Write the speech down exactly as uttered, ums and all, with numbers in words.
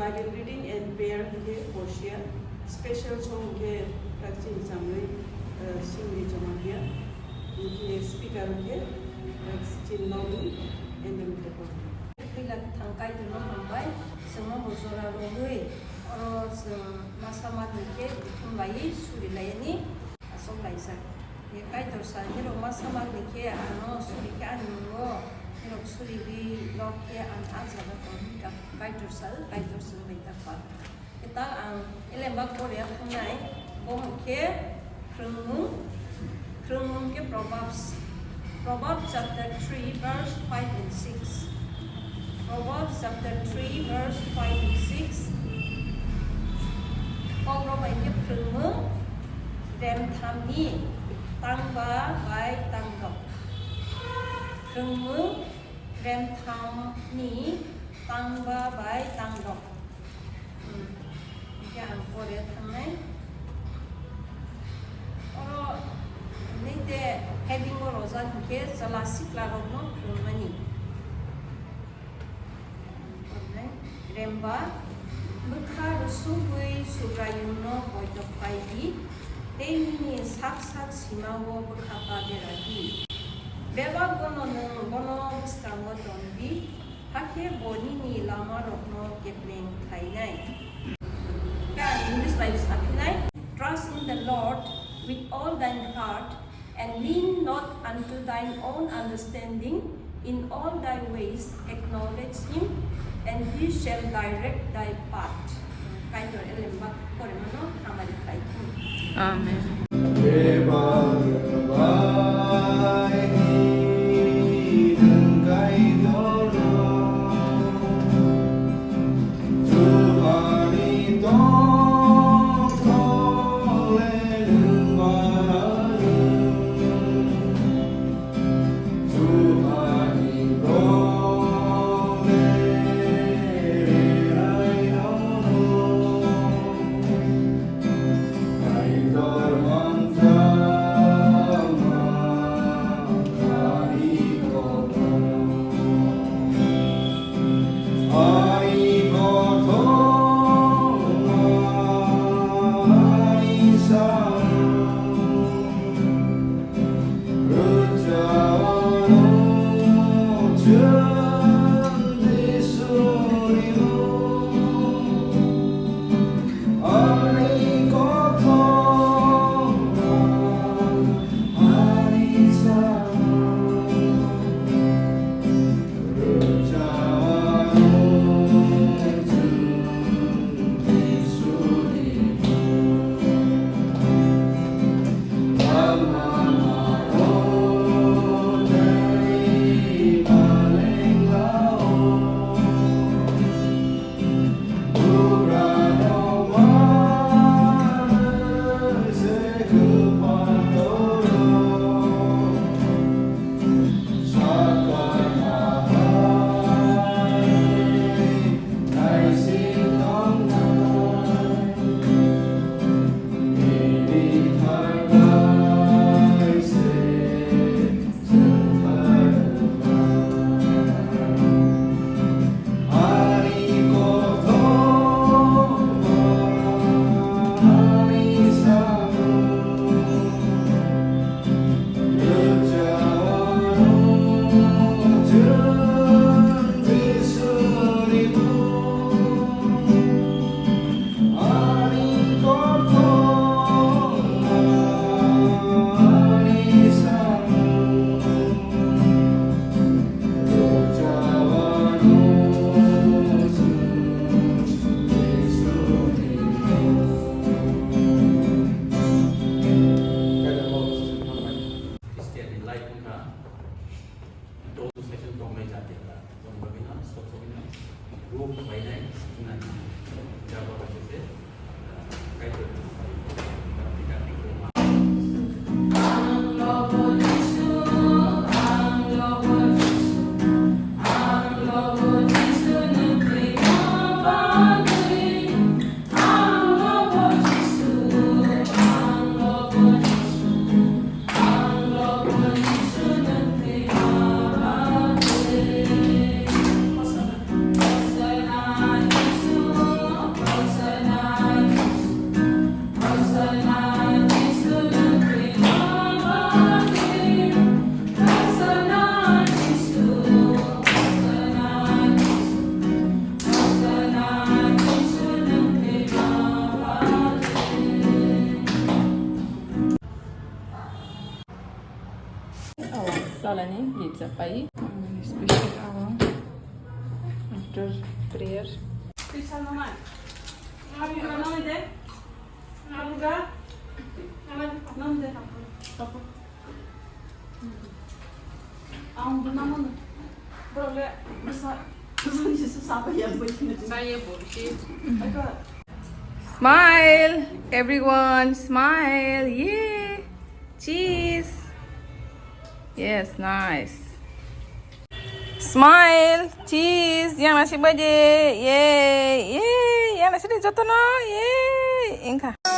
Bible reading and prayer hwnkhe Portia, special song hwnkhe Rakching Chamlwi, uh, Singri Jamatia, hwnkhe speaker hwnkhe, uh, Chinmawi Andrew Tepon. Puila thang Kaitorno hambai, chwngno bo jora rwwi, oro chwng masa mani khe bukhum bai suri laiyani aswk laijak. Ye Kaitor sa, nirok masa mani khe ano suri khe ani mungo, nirok suri ri rok khe ang a jaga tong hwnkha. Kaitor sa, Kaitor chwng bai ta pha. Kwtal ang Elemba Korea thangnai, bo hwnkhe Khwrwngmung, Khwrwngmung khe Proverbs, Proverbs chapter three verse five and six. Proverbs chapter three verse five and six. Kokrok bai khe Khwrwngmung remthamni tangba bai tangdok. Khwrwngmung remthamni tangba bai tangdok. Hmm. Hwnkhe ang pore thangnai. Oro nite heading o rojak hwnkhe chwla sikla rokno phwrwngmani. Remba bwkha rwsugwi Subraiyungno poito khlai di, tei nini sak sak simao bwkha ta bera di. Bebak bono nwng bono bwskango ton di, hakhe bo nini lamarokno kepleng khlainai. English bai saphinai, "Trust in the Lord with all thine heart and lean not unto thine own understanding, in all thy ways acknowledge him, and he shall direct thy path." Kaitor Elemba poremano hamari khlai. Amen. Awa salani pizza pai. Special awa after prayer. Smile, everyone, smile. Yay. Cheese. Yes, nice. Smile, cheese. Yang nasi baje. Yay, yay. Yang nasi di jotono. Yay. Engka.